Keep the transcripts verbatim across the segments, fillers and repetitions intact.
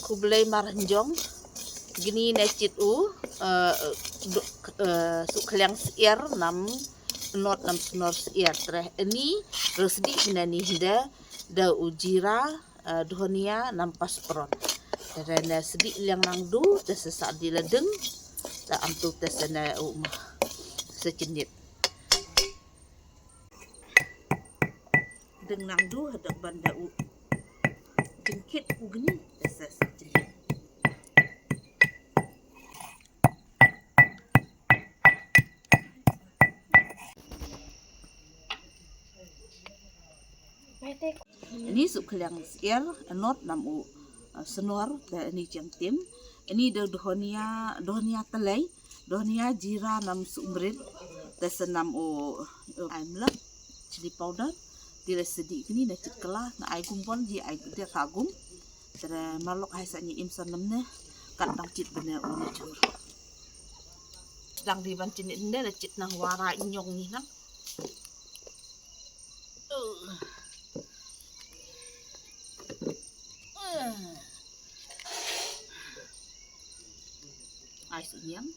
Khublei mar hynjong. Gini ne chit u, eh, du-, eh, sukhliang syiar nam, not nam snor syiar treh. Ini resdi ne ni hynda da u jira, eh, dhonia nam paspron. Tere ne sdi liang nang du, te se sa di ledeng, te am tu te se ne u ma. Se chinit. Deng nang du hadak ban da u jingkit u gni, te se sa chinit. Ini sukhliang syiar, not nam u, eh, snor, te ini jingtim. Ini da dhonia, dhonia telei, dhonia jira nam sumrit, te se nam u, eh, ai mlak, chili powder, tire sdi kini na chit kala, na ai gum bon ji ai de ka gum. Tere marlok hai sa ni im san nam ne, kat dang chit bene u ni jur. Dang di ban chinit ne, na chit nang wara inyong ni nang. Ai su niang.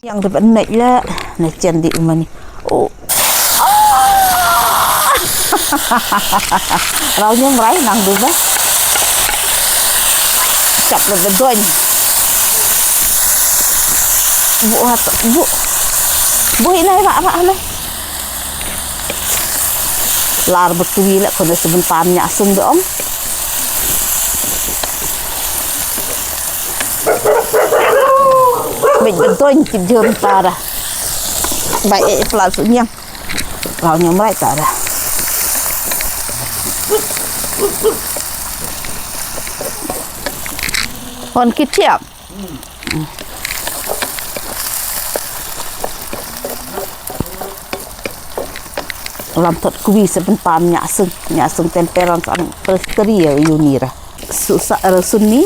Yang dapat naik lah. Na chen di umani. Oh. Rau nyum rai nang du ba. Chap le bedon. Bu hat bu. Bu inai ba ba le. Lar betui le kone sebentar nyak sung de ong. Bej bedon kit jur para. Bai e plat su nyang. Rau nyom rai ta da. Hon kit tiap. Lam thot kwi sebentar nyak sung, nyak sung temperan san teri ya yunira. Susa resun ni,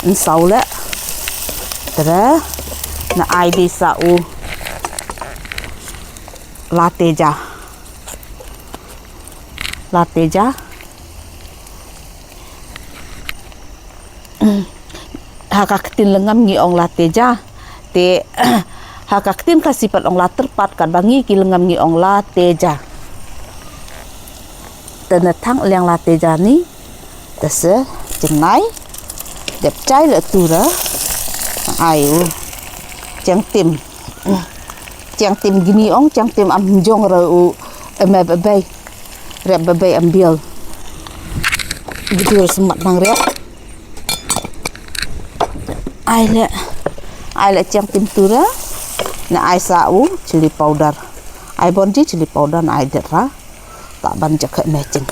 nsau le. Tere, na ai di sa u. Lateja. Lateja. Ha ka ktin lengam ngi ong lateja. Te, ha ka ktin ka sipat ong laterpat kat ba ngi ki lengam ngi ong lateja. Te na thang liang lateja ni. Te se chenai. Dep chai le tu ra. Ai u. Chang tim. Chang tim gini ong, chang tim am jong ra u. Eme bebei. Rep bebei am bial. Gidur semat nang rep. Ai le. Ai le chang tim tu ra. Na ai sa u chili powder. Ai bon ji chili powder na ai det ra. Ta ban jak khat mechin.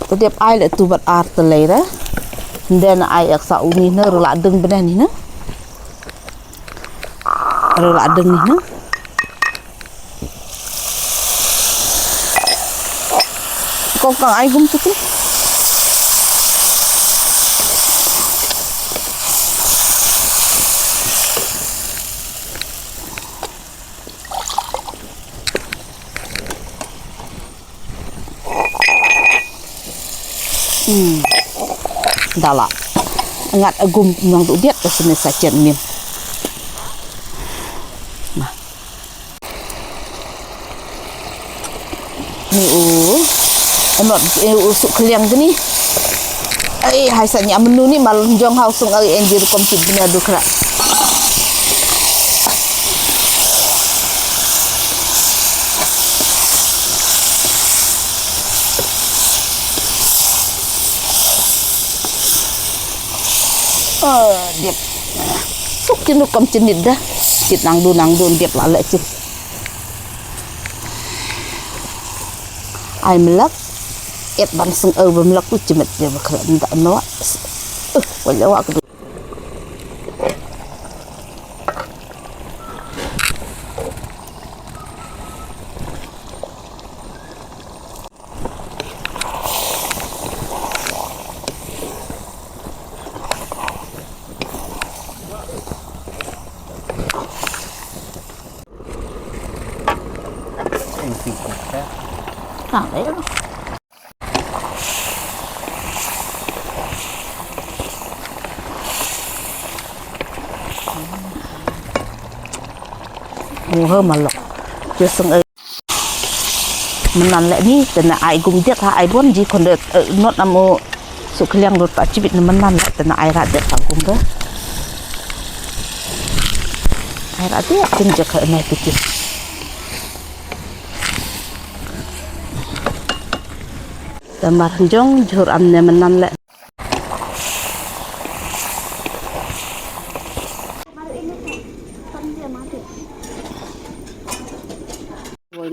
Te dep ai le tu bat ar te lei re. Nden ai ek sa u ni ne rula deng bene ni ne. Rula deng ni ne. Kong kang ai gum tu tu. Hmm. Dala. Ngat agum nang tu diat ke sini sa chen min. Nah. Ni u. Anot, eh, u suk keliang ke ni. Ai, hai sa nya menu ni mal jong hau sung ai enjir kom kit bina dukra. Oh, dep. Suk chin rukom chin nit dah. Chit nang du nang du dep la le chin. Ai melak. Et ban sung au ba melak tu chimet je ba kra nda no. Uh, wala wa. Tang leh. Mu ha malok. Ju seng ei. Menan leh ni, te na ai gum diak ha ai bon ji khon de, eh, not am u. Su keliang rut pa chibit na menan leh, te na ai rat diak pa gum de. Ai rat diak, kin jek ha nai piti. Te mar jong, jhur am ne menan leh.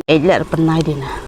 Ej leh pynai dina.